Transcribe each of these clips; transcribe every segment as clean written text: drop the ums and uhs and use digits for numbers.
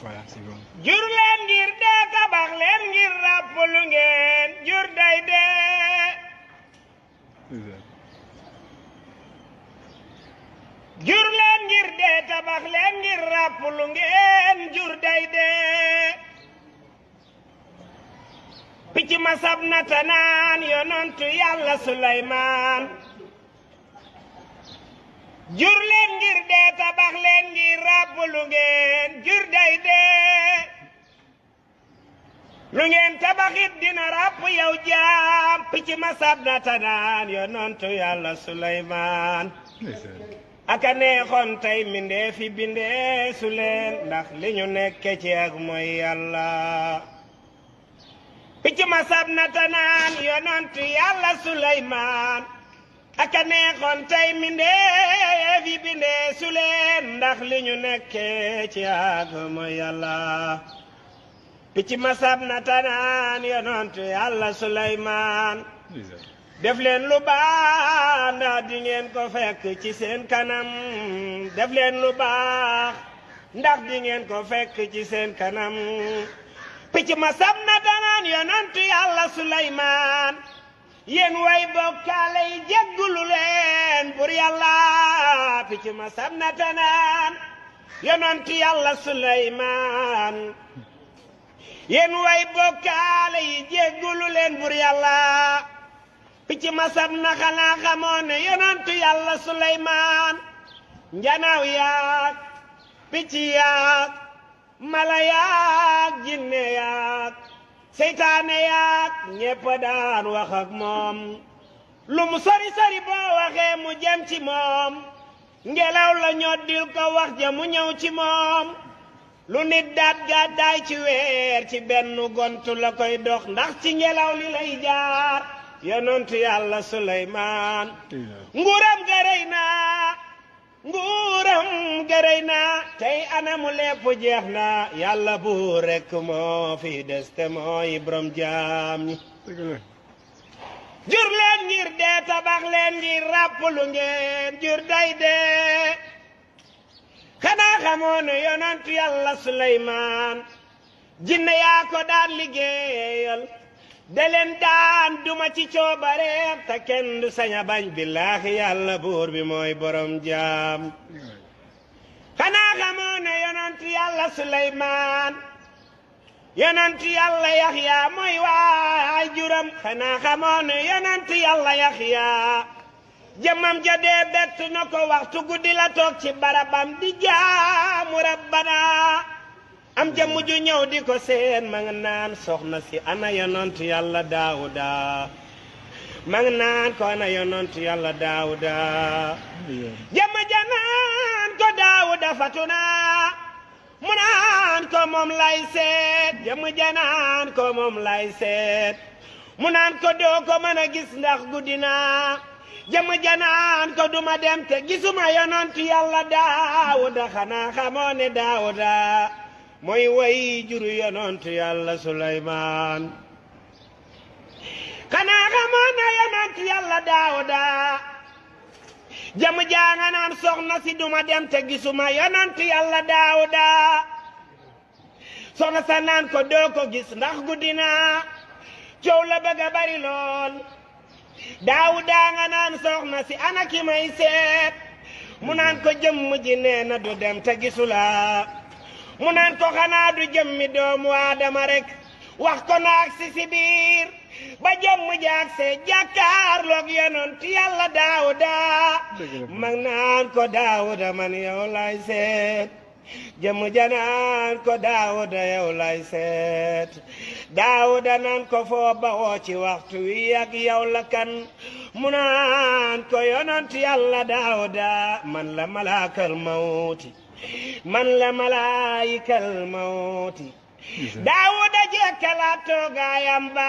Voilà, c'est bon. jur leen ngir dee tabax leen ngir ràpplu ngeen jur day dee jur leen ngir dee tabax leen ngir ràpplu ngeen jur day dee picc ma sab na tanaan yonantu yàlla Suleymaan jur leen ngir dee tabax leen ngir ràpplu ngeen jur day dee lu ngeen tabaxit dina ràpp yow jaam picc ma sab na tanaan yonantu yàlla Suleymaan aka neexoon tey mindee fi bindee su leen ndax li ñu nekke ci ak mooy yàlla picc ma sab na tanaan yonantu yàlla Suleymaan aka neexoon tey mindee fi bindee su leen ndax li ñu nekke ci ak mooy yàlla picc ma sab na tanaan yonantu yàlla Suleymaan def leen lu baax ndax di ngeen ko fekk ci seen kanam def leen lu baax ndax di ngeen ko fekk ci seen kanam picc ma sab na tanaan yonantu yàlla Suleymaan yéen way bokkaale yi jéggulu leen bur yàlla picc ma sab na tanaan yonantu yàlla Suleymaan yéen way bokkaale yi jéggulu leen bur yàlla picc ma sab na xanaa xamoon ne yonantu yàlla Suleymaan njanaaw yaak picc yaak mala yaak jinne yaak seytaane yaak ñépp daan wax ak moom lu mu sori sori boo waxee mu jëm ci moom ngelaw la ñoddil ko wax ja mu ñëw ci moom lu nit daat gàddaay ci weer ci benn gontu la koy dox ndax ci ngelaw li lay jaar yonantu yàlla Suleymaan nguuram gërëy na tey anamu lépp jeex na yàlla bu rekk moo fi des te mooy borom jaam ñi jur leen ngir dee tabax leen ngir ràpplu ngeen jur day dee xanaa xamoon ne yonantu yàlla Suleymaan jinne yaa ko daan liggéeyal da leen daan duma ci coobareem te kenn du sañ a bañ billaahi yàlla buur bi mooy borom jaam xanaa xamoon ne yonantu yàlla Suleymaan yonantu yàlla Yaxya mooy waay juram xanaa xamoon ne yonantu yàlla Yaxya jëmmam ja dee bett na ko waxtu guddi la toog ci barabam di jaamu rabbana am jëmm ju ñëw di ko seen ma nga naan soxna si ana yonantu yàlla Daawuda ma nga naan ko ana yonantu yàlla Daawuda jëmm ja naan ko Daawuda fatuna mu naan ko moom lay seet jëmm ja naan ko moom lay seet mu naan ko doo ko mën a gis ndax guddi na jëmm ja naan ko duma dem te gisuma yonantu yàlla Daawuda xanaa xamoo ne Daawuda mooy way juru yonantu yàlla Suleymaan xanaa xamoon na yonantu yàlla Daawuda jëm jaa nga naan soxna si duma dem te gisuma yonantu yàlla Daawuda soxna sa naan ko doo ko gis ndax guddi na coow la bëgg a bari lool Daawuda nga naan soxna si ana ki may seet mu naan ko jëmm ji nee na du dem te gisula mu naan ko xanaa du jëmmi doomu Aadama rek wax ko naag si biir ba jëmm jaag see jàkkaarloog yonantu yàlla Daawuda mag naan ko Daawuda man yow lay seet jëmm ja naan ko Daawuda yow lay seet Daawuda naan ko foo bawoo ci waxtu wi ak yow la kan mu naan ko yonantu yàlla Daawuda man la malaakal mawti man la malaayikal mawti Daawuda jekkalaat toogaayam ba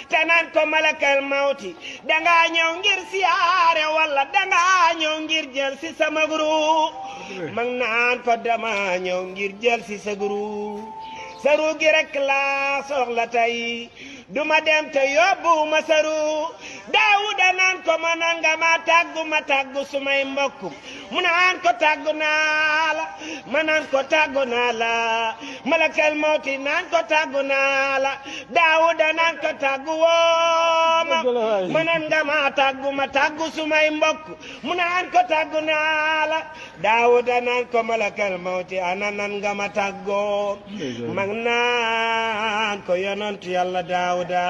te naan ko malakal mawti danga ñëw ngir siyaare walla danga ñëw ngir jël si sama guru mag naan ko dama ñëw ngir jël si sa guru saru gi rek laa soxla tey duma dem te yóbbu ma saru Daawuda naan ko ma nanga ma tàggu sumay mbokk mu naan ko tàggu naa la ma naan ko tàggu naa la malakal mawti naan ko tàggu naa la Daawuda naan ko tàggu wooma ma nanga ma tàggu sumay mbokk mu naan ko tàggu naa la Daawuda naan ko malakal mawti ana nan nga ma tàggoo mag naan ko yonent Yàlla Daawuda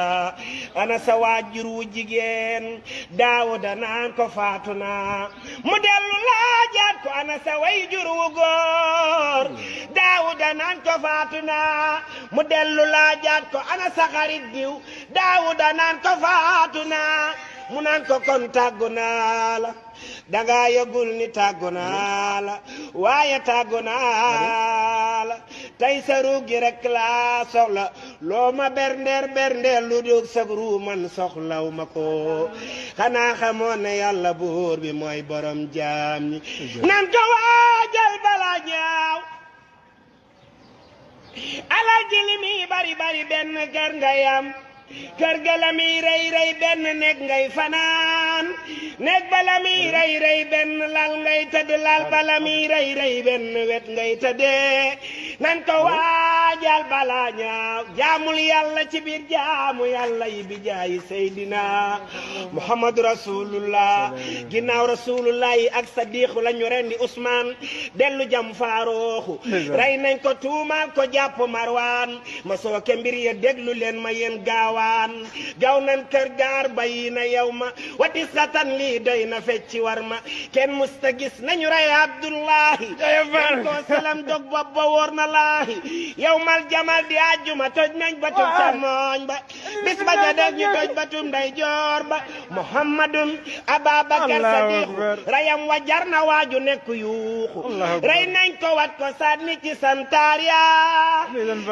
ana sa waajur wu jigéen Daawuda naan ko faatu na mu dellu laajaat ko ana sa waajur wu góor Daawuda naan ko faatu na mu dellu laajaat ko ana sa xarit diw Daawuda naan ko faatu na mu naan ko kon tàggu naa la danga yëgul ni tàggu naa la waaye tàggu naa la tey sa ruug gi rek laa soxla loo ma berndeer lu dul sa ruu man soxlaw ma ko xanaa xamoon ne Yàlla buur bi mooy borom jaam ñi nan ko waajal bala ñaaw alal ji li mi bari benn kër nga yam kër ga la muy rëy benn nekk ngay fanaan nekk ba la muy rëy benn lal ngay tëdd lal ba la muy rëy benn wet ngay tëddee nan ko waajal balaa ñaaw jaamul Yàlla ci biir jaamu Yàlla yi bi jaayi Seydina Muhammad Rasulullah ginnaaw Rasulullah yi ak Sadiq lañu rendi Usmaan dellu jam Faaruuxu rey nañ ko tuumaal ko jàpp Marwaan ma sooke mbir ya déglu leen ma yéen gaaw nan kër gaar bayi na yow ma watis xatan lii doy na fecci war ma kenn musta gis nañu rey Abdullahi kenn ko salam dog bopp ba wóor na laahi yow mal jamal di àjjuma toj nañ batum càmmooñ ba bis ba ja def ñu toj batum ndeyjoor ba Muhammadun Ababakar Sadiqu rayam wa jar na waaju nekk yuuxu rey nañ ko wat ko sànni ci santaar ya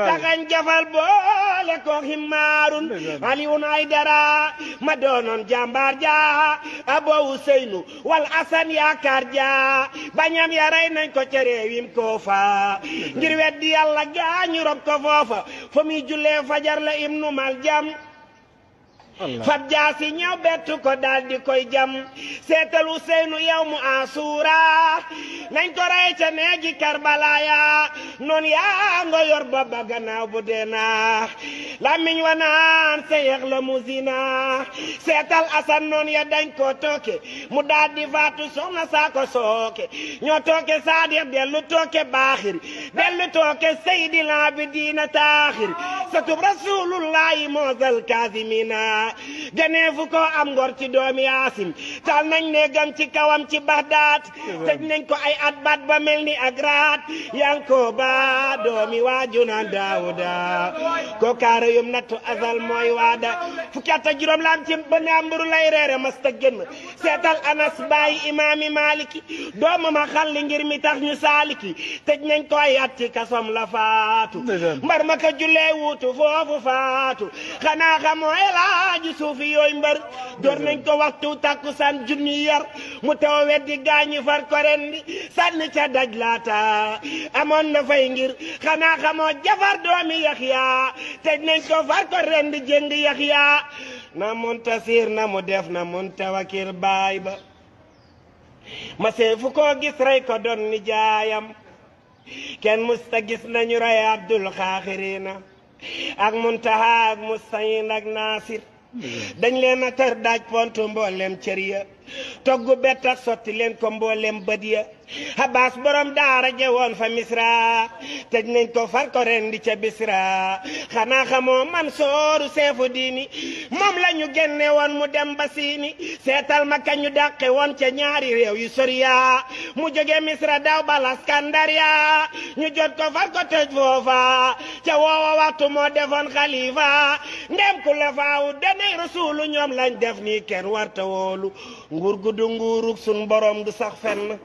taxañ jafal boole ko himmaarun Aliyun Aydara ma doonoon jàmbaar ja Abo Useynu wal Asan yaakaar ja bañam ya rey nañ ko ca réewim Koofa ngir weddi Yàlla gaañu rob ko foofa fa muy jullee fajar la Ibnu Maljam fab jaasi ñëw bettu ko daal di koy jam seetal Useynu yow mu Asuura nañ ko rey ca neegi Karbala ya noon yaa nga yor ba ba gannaaw bu dee naa lamiñ wa naan seyex la mu zina seetal Asan noon ya dañ ko tooke mu daal di faatu soxna saa ko sooke ñoo tooke Saadiq dellu tooke Baaxir dellu tooke Seydil Abidina Taaxir satub Rasulullahi moosal Kaasimina ganeefu ko am ngor ci doomi Yaasim tal nañ ne gam ci kawam ci Bagdaad tëj nañ ko ay at baat ba mel ni agraat Yankoba doomi waajuna Daawuda ko kaara yum nattu azal mooy waada fukki at ak juróom la am ci ba Njàmbur lay reere masta génn seetal Anas baay imaami Maliki doomu ma xalli ngir mi tax ñu saaliki tëj nañ ko ay at ci kasom la faatu mbar ma ka jullee wuutu foofu faatu xanaa xamoo Elaaji suufi yooyu mbar door nañ ko waxtu takkusaan junni yar mu taw weddi gaañu far ko rendi sànni ca daj laata amoon na fay ngir xanaa xamoo jafar doomi Yaxya tëj nañ ko far ko rendi jëng Yaxya na Muntasir na mu def na Muntawakil baay ba ma seefu ko gis rey ko doon ni jaayam kenn musta gis nañu rey Abdul Xaaxirina ak Muntaha ak Mustayin ak Nasir dañ leen a tër daaj pontu mboolem cër ya toggu bett ak sotti leen ko mboolem bët ya Abbas borom daara je woon fa Misra tëj nañ ko far ko rendi ca Bisra xanaa xamoo Mansooru seefu diini moom la ñu génne woon mu dem ba Siini seetal ma ka ñu dàqe woon ca ñaari réew yu soriya mu jóge Misra daw ba Laskandariya ñu jot ko far ko tëj foofa ca woowa waxtu moo defoon xalifa ndem ku la faawu danay Rasuulu ñoom lañ def nii kenn warta woolu nguur gu du nguurug sun borom du sax fenn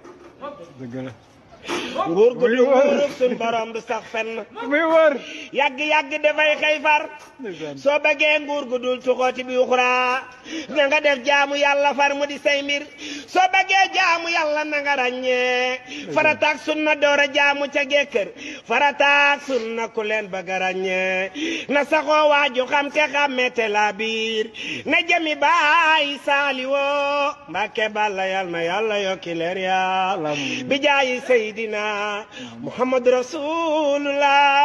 nguur gu du nguurug sun borom du sax fenn muy wër yàgg dafay xëy far soo bëggee nguur gu dul tuxooti bi uxraa na nga def jaamu yàlla far mu di say mbir soo bëggee jaamu yàlla na nga ràññee farataak sunna door a jaamu ca gékkër farataak sunna ku leen bëgg a ràññee na saxoo waaju xam te xàmmete la biir na jëmi baay saaliwoo mbàkke balla yal na yàlla yokki leer ya bi jaayi seydina muhammad rasulullah